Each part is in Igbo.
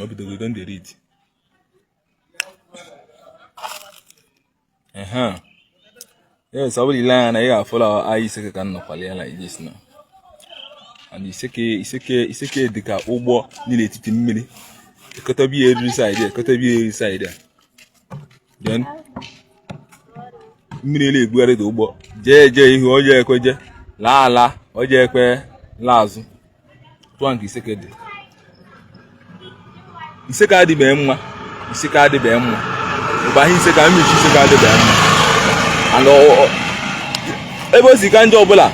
O bidogo don dey read. Yes, ọ bụrụ i lee anya na ị ga-afụla ahịa Iseke ka m nọkwala ya like this now. And Iseke Iseke Iseke dị ka ụgbọ dị n'etiti mmiri. Ekọtabi ya eriri side, ekọtabi ya eriri side a. Then mmiri na-ebugharị dị ụgbọ jee jee ihu o jee ekwe jee laa ala o jee ekwe laa azụ. Tụọ nke Iseke dị. Iseke adịbeghị mma. Iseke adịbeghị mma. Ụba ahụ Iseke mmechi Iseke adịbeghị mma. And ebe o si ka njọ ọbụla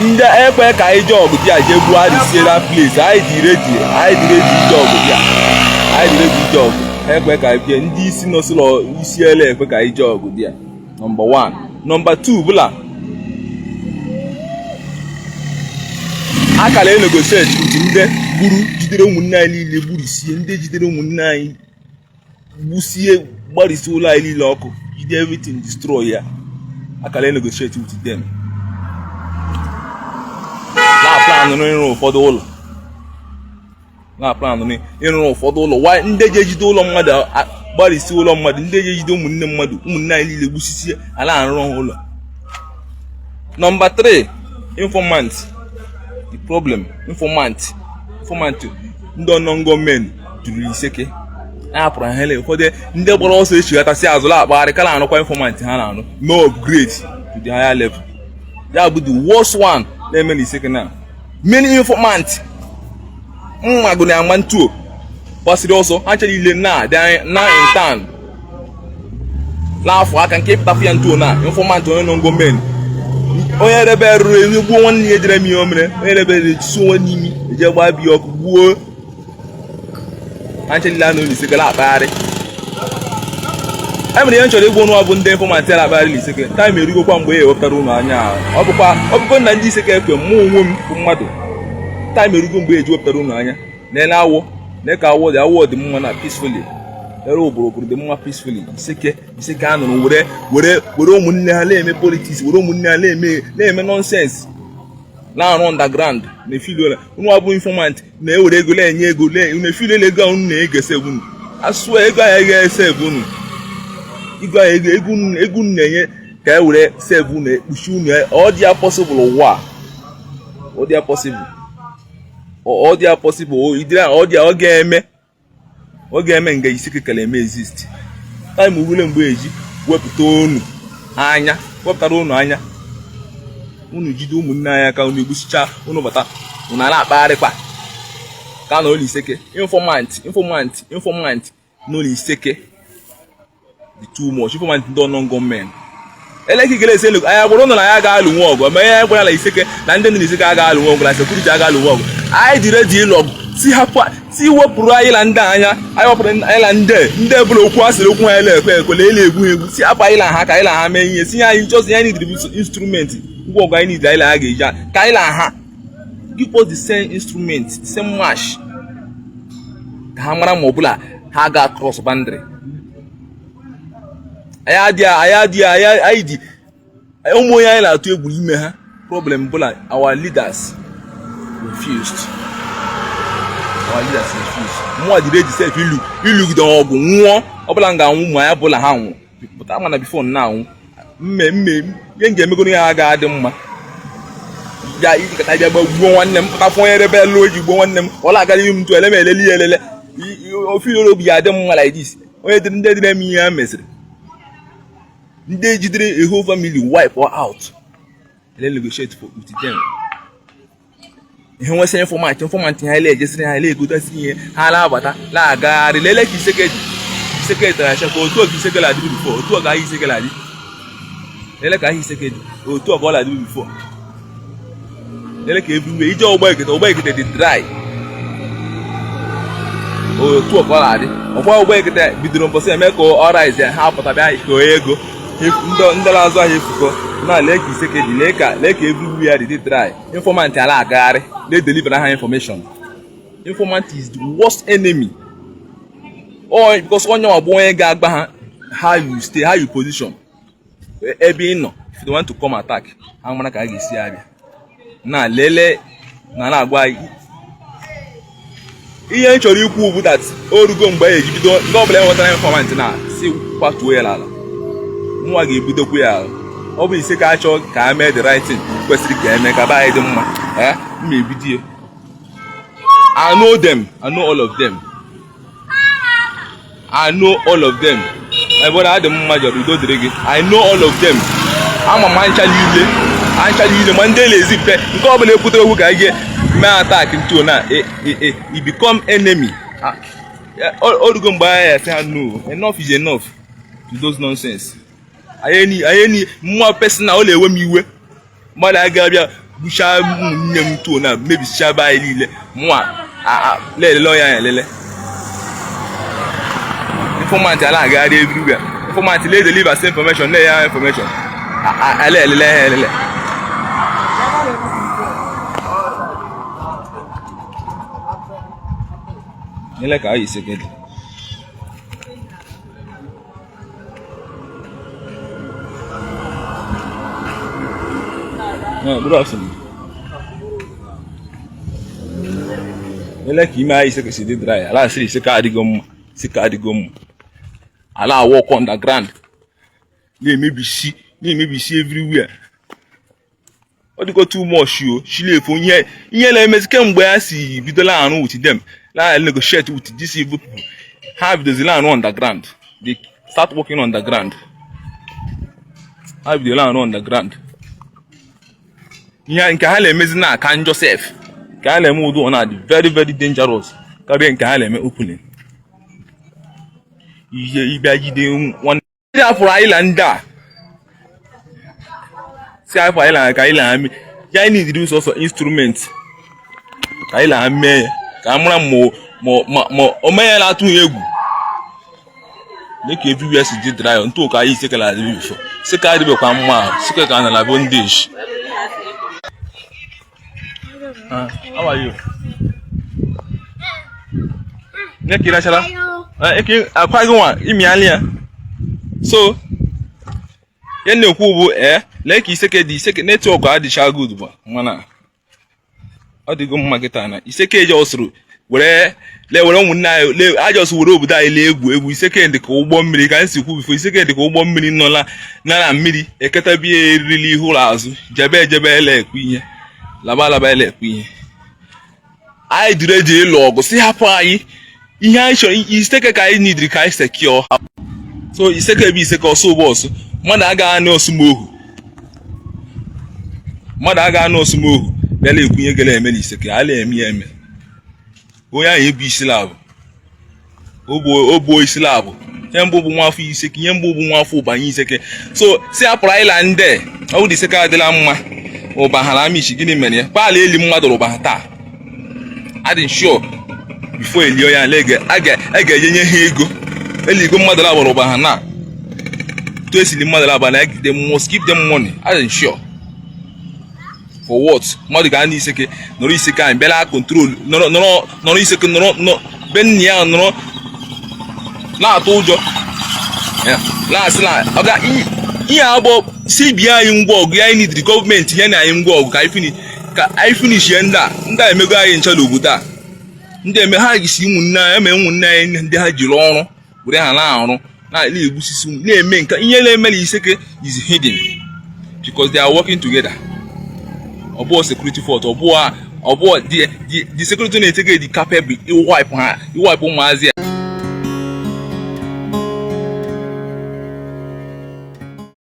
ndị ekwe ka anyị jee ọgụ there jee gbuo arịsie that place. Anyị dị ready, anyị dị ready ije ọgụ there, anyị dị ready ije ọgụ. Ekwe ka anyị jee, ndị isi nọsịlọ isi ele ekwe ka anyị jee ọgụ there. Number 1. Number 2 bụla akara enegotiate with ndị gburu jidere ụmụnne anyị niile gburisie, ndị jidere ụmụnne anyị gbusie, gbarisi ụlọ anyị niile ọkụ, jide everything, destroy ya. Akara enegotiate with them na plan ịrụ ụfọdụ ụlọ, na plan ịrụrụ ụfọdụ ụlọ. Why ndị ji ejide ụlọ mmadụ, gbarisi ụlọ mmadụ, ndị ji ejide ụmụnne mmadụ, ụmụnne anyị niile gbusisie, ala arụrụ ha ụlọ? Number 3, informant. The problem, informant, informant ndị unknown gunmen juru Iseke. A hapụrụ ha hele ụfọdụ ndị gbara ọsọ echighatasị azụ la akpagharị ka na-arụkwa informant ha na-arụ no upgrade to the higher level. Ya bụ the worst one na-eme na Iseke na many informant mmagụ na ama ntuo gbasiri ọsọ ha chere ile na na in town n'afọ aka nke ịpụtafụ ya ntuo na informant onye unknown gunmen, onye rebe ruru enye gbuo nwanne ya ejere m ihe o mere, onye rebe ejisi onwe n'imi eje gbaa biya ọkụ gbuo ha nche niile anọ n'Iseke na-akpagharị. E mere ihe m chọrọ ịgwa ụnụ bụ ndị informant na-akpagharị n'Iseke. Time erugokwa mgbe e wepụtara ụnụ anya. Ọ bụkwa ọ bụkwa na ndị Iseke ekwe mụ onwe m bụ mmadụ. Time erugo mgbe eji wepụtara ụnụ anya. Na-ele awọ na ka awọ dị, awọ dị mma na peacefully, lere oboroboro dị mma peacefully. Iseke Iseke a nụrụ were were were ụmụnne ha na-eme politics, were ụmụnne ha na-eme na-eme nonsense, na-arụ underground na efiliola. Unu abụ informant na-ewere ego na-enye ego unu efiliola ego ahụ unu na-egese unu asụsụ ego ahụ ga-esave unu ego ahụ ego ego unu ego unu na-enye ka e were save unu ekpuchi unu. Ọ dị ya possible ụwa, ọ dị ya possible, ọ dị ya possible ọ dị ya, ọ ga-eme, ọ ga-eme nga Iseke kele eme exist. Time rule mgbe eji wepụta unu anya, wepụtara unu anya, unu jide ụmụnne anyị aka unu egbusicha unu bata unu a na-akpagharịkwa ka na ụlọ Iseke. Informant, informant, informant n'ụlọ Iseke dị too much. Informant ndị unknown gunmen elekigere ese elu anyị gwara ụnụ na ya ga-alụ nwe ọgụ ma ihe gwara na Iseke na ndị nọ n'Iseke aga alụ nwe ọgụ na security aga alụ nwe ọgụ. Anyị dị ready ịlụ ọgụ, si hapụ, si wepụrụ anyị na ndị anya anyị wepụrụ anyị na ndị ndị ebụla okwu a sịrị okwu ha ele ekwe ekwe ele egwu ha egwu, si hapụ anyị na ha ka anyị na ha mee ihe. Si anyị just anyị need instrument, ngwa ọgụ anyị need, anyị na ha ga-eji ka anyị na ha give us the same instrument, the same match, ka ha mara ma ọbụla ha ga cross boundary. Anyị adịghị, anyị adịghị, anyị dị ụmụ onye anyị na-atụ egwu ime ha. Problem bụla our leaders refused, our leaders refused. Mụnwa jiri eji sef ilu ilugide ọgụ nwụọ ọbụla m ga-anwụ ma ya bụla ha nwụ pụta mana before na anwụ mme mme ihe m ga-emegoro ya aga adị mma bịa ijikọta bịa gbuo nwanne m pụta fụ onye rebe elu o ji gbuo nwanne m ọla agara ihu m ntụ ele m elele ya elele ofe obi ya adị m mma like this. Onye dịrị ndị dịrị eme ihe ha mesịrị ndị jidere a whole family wipe out ele negotiate for with them ihe nwesị informant informant ha ele ejesiri ha ele egotasi ihe ha na-abata na-agagharị. Lele ka Iseke dị, Iseke tara achakwa otu ọ ka Iseke na-adịrị before, otu ọ ka ahịa Iseke na-adị. Lele ka ahịa Iseke dị, otu ọ ka ọ na-adịrị before. Lele ka everywhere ije ọgba ekete, ọgba ekete dị dry, otu ọ ka ọ na-adị. Ọgba ọgba ekete bidoro mbọsị eme ka ọ rise ya ha pụta bịa koo ego ndị na-azụ ahịa efukọ na. Lee ka Iseke dị, lee ka lee ka everywhere dị dry. Informant ala agagharị na-edeliver ha information. Informant is the worst enemy or because onye ọ bụ onye ga-agba ha how you stay, how you position, ebe ị nọ. If they want to come attack, ha mara ka a ga-esi abịa na lele na na-agwa anyị. Ihe m chọrọ ikwu bụ that o rugo mgbe e eji bido ndị ọbụla enwetara informant na si kwatuo ya n'ala. Mụnwa ga-ebidokwu ya. Ọ bụ Iseke achọ ka a mee the right thing kwesịrị ka eme ka be anyị dị mma. Ee, m na-ebido ya. I know them. I know all of them. I know all of them. My brother, adị m mma jọrọ udo dịrị gị. I know all of them. Ama m ancha niile. Ancha niile ma ndị na-ezipụta nke ọbụla ekwute okwu ka anyị ga mee attack ntu na e become enemy. O rugo mgbe anyị asị ha no, enough is enough to those nonsense. Anyị ni mma personal, ọ na-ewe m iwe. Mmadụ aga abịa gbuchaa ụmụnne m tuo na mebisichaa be anyị niile, mụnwa na-elele onye anyị elele. Informant ala agagharị everywhere. Informant na-edeliver same information, na-enye ha information, ala elele ha elele. Ele ka anyị Iseke dị. Good afternoon. Ele ka ime anyị Iseke si dị dry. Ala asịrị Iseke adịgo mma, Iseke adịgo mma. Ala work underground na-emebisi na-emebisi everywhere. Ọ dịgo too much o shilefu ihe ihe na-emezi kemgbe ha si bidola arụ with them, na negotiate with these evil people. Ha bidozila arụ underground. They start working underground. Ha bidola arụ underground. Ihe nke ha na-emezi na aka njọ sef. Nke ha na-eme ụdị ọ na-adị very very dangerous karịa nke ha na-eme opening. Ihe ịbịa jide nwanne ndị afụrụ anyị na ndị a si afọ anyị na ka anyị na ha ya, anyị nidiri sọsọ instrument ka anyị na ha mee ya ka a mara ma o mee ya na-atụ ya egwu. Dịka everywhere si dị dry ntụ ka anyị Iseke na adị before. Iseke adịbekwa mma ahụ. Iseke ka na bondage. How are you? Nye ka ịrachara? Eke akwa gị nwa imịala ya. So, ihe na-ekwu bụ ee, lee ka Iseke dị. Iseke network adịcha good bụ mana ọ dịgo mma kịta na Iseke eji ọsụrụ were lee were ụmụnne anyị lee ajọs were obodo anyị lee egwu egwu. Iseke dị ka ụgbọ mmiri ka anyị si kwu before. Iseke dị ka ụgbọ mmiri nọ na na mmiri eketabie eriri ihu ụlọ azụ jebe ejebe ele ekwu ihe laba laba ele ekwu ihe. Anyị dịrị eji ịlụ ọgụ si hapụ anyị ihe anyị chọrọ. Iseke ka anyị nidiri ka anyị secure. So Iseke bụ Iseke ọsọ ụgbọ ọsọ. Mmadụ agaghị anụ ọsụmohu, mmadụ agaghị anụ ọsụmohu bịala ekwu ihe gara eme n'Iseke. A na-eme ya eme. Onye ahụ ebu isi labụ o buo isi labụ. Ihe mbụ bụ nwafọ Iseke, ihe mbụ bụ nwafọ ụbanye Iseke. So si hapụrụ anyị la ndị ọ bụ Iseke adịla mma. Ụba ha na amichi gịnị mere ya kpaala eli mmadụ ụba ha taa adị sure before elie ya a ga-eje nye ha ego eligo mmadụ labara ụba ha na to esili mmadụ laba na they must give them money, adị sure. For what? Mmadụ ga na Iseke nọrọ Iseke anyị bịala control nọrọ nọrọ Iseke nọrọ be nna ya nọrọ na-atụ ụjọ na-asị na ọ ga ihe abụọ si bie anyị ngwa ọgụ ya. Anyị nidiri gọọmenti nye na anyị ngwa ọgụ ka anyị finish ya. Ndị a ndị a emego anyị ncha n'obodo a. Ndị eme ha gisi ụmụnne anyị eme ụmụnne anyị ndị ha jiri ọrụ were ha na-arụ na-egbusisi na-eme nke ihe na-eme na Iseke is hidden because they are working together. Ọ bụghị security fault, ọ bụghị the security na-eteke dị capable iwipe ha, iwipe ụmụazị ya.